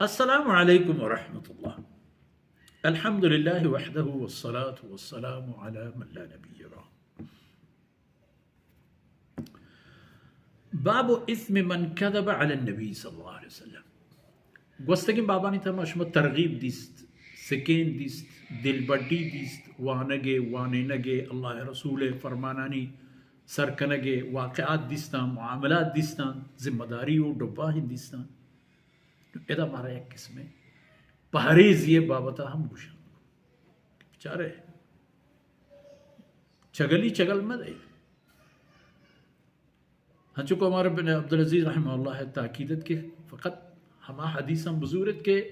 السلام علیکم ورحمۃ اللہ۔ الحمد للہ وحدہ والصلاة والسلام علی من لا نبی بعدہ۔ باب اثم من کذب علی النبی صلی اللہ علیہ وسلم۔ گوستگیں بابانی تہا ما شما ترغیب دیست، سکین دیست، دلبڈی دیست، وانگ ء وانینگ ء، اللہ ء رسول ء فرمانانی سر کنگ ء واقعات دیستاں، معاملات دیستاں، ذمہ داری و ڈباہیں دیستاں۔ ادا مارا یک قسمے پہریزی ء بابت ء ہم گوشاں۔ بچارے، چگلی چگل مہ دئے۔ ہنچو کہ عمر بن عبدالعزیز رحمہ اللہ ء تاکید ات کہ فقط ہما حدیثاں بزور ات کہ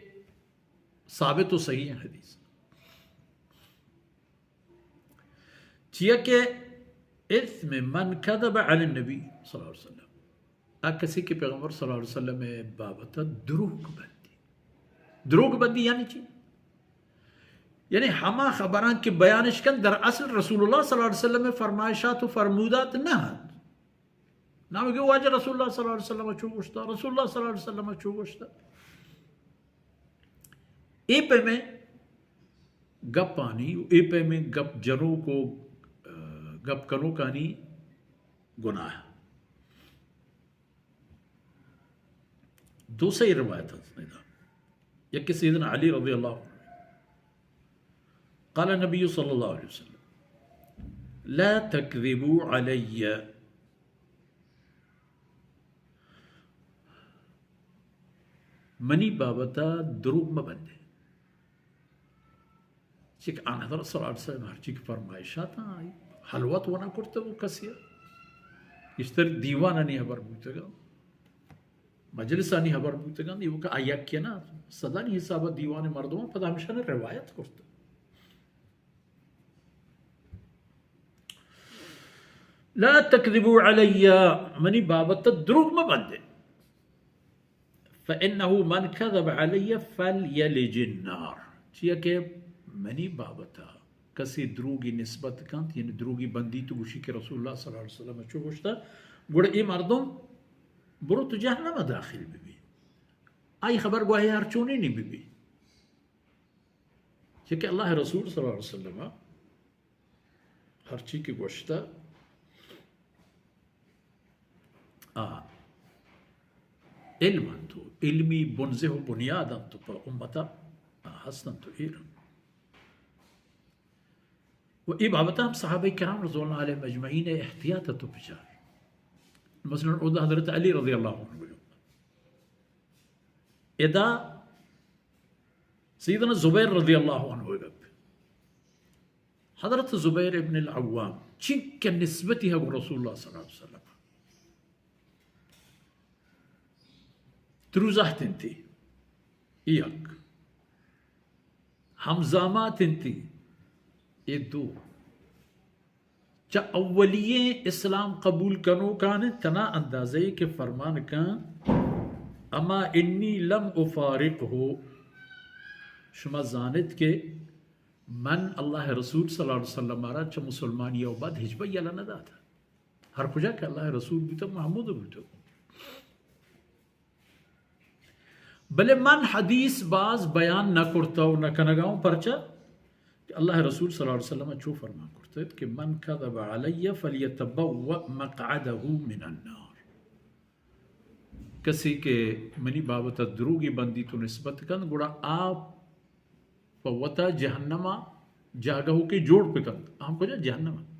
ثابت و صحیح حدیث۔ چیا کہ اثم من کذب علی النبی صلی اللہ علیہ وسلم، آ کسی کہ پیغمبر صلی اللہ علیہ وسلم ء بابت ء دروگ بندی۔ دروگ بندی یعنی چی؟ یعنی ہما خبراں کہ بیانش کن در اصل رسول اللہ صلی اللہ علیہ وسلم ء فرمائشات و فرمودات نہ انت۔ نام کہ واجہ رسول اللہ صلی اللہ علیہ وسلم چو گوشتا، رسول اللہ صلی اللہ علیہ وسلم چو گوشتا۔ اے پیمیں گپانی، اے پیمیں گپ جنوک و، آ، گپ کنوکانی گناہ۔ دو سئے روایت انت ادا۔ یکے سیدنا علی رضی اللہ عنہ، قال النبی صلی اللہ علیہ وسلم، لا تکذبوا علی، منی بابت ء دروگ مہ بندے۔ چک آن حضرت صلی اللہ علیہ وسلم ہرچی کہ فرمائشات آئی حلوت ونا کرتگ و کسی ء گیشتر دیوانانی حبر بوتگ، مجلسانی حبر بوتگ، ایوک آ یکے نہ، صدانی حساب ء دیوان مردم پدا ہمشان روایت کرتگ۔ لا تکذبوا علی، منی بابت دروگ مہ بندے۔ فإنه من كذب علي فليلج النار۔ چیا کہ منی بابتا کسی دروگی نسبت کنت، یعنی دروگی بندی تو گوشی کہ رسول اللہ صلی اللہ علیہ وسلم چو گوشتا، گڑا اے مردم برو تو جہنم داخل ببی۔ آئی خبر گواہی ہر چونی نہیں ببی۔ چیا کہ اللہ رسول صلی اللہ علیہ وسلم ہرچی کہ گوشتہ، آ علم انت و علمی بنزہ و بنیاد انت و پہ امتا آ ہست انت و ایر انت۔ و اے بابت ہم صحابہ کرام رضوان اللہ علیہم اجمعین احتیاط ات و بچار۔ مثلاً اودا حضرت علی رضی اللہ عنہ، ادا سیدنا زبیر رضی اللہ عنہ گپ۔ حضرت زبیر ابن العوام چنکہ نسبتی ہے گو رسول اللہ صلی اللہ علیہ وسلم۔ تروزہ تنتی، یک۔ ہمزامات انتی، اے دو۔ چہ اولی اسلام قبول کنوکان تنا اندازہ کہ فرمان کن، اما انی لم افارقہ، شما زانت کہ من اللہ رسول صلی اللہ علیہ وسلم را چہ مسلمانی و بعد ہچبر یلہ نہ داتا۔ ہر کجا کہ اللہ رسول بوتا، محمود بوتا۔ بلے من حدیث باز بیان نہ کرتا و نہ کنگا ہوں، پرچا کہ اللہ رسول صلی اللہ علیہ وسلم چو فرمان کرتا کہ من کذب علی فلیتبوأ مقعده من النار۔ کسی کہ منی بابت دروگی بندی تو نسبت کن، گڑا آپ پہ وتا جہنما جاگہوکے جوڑ بکنت۔ ہم کجا؟ جہنم۔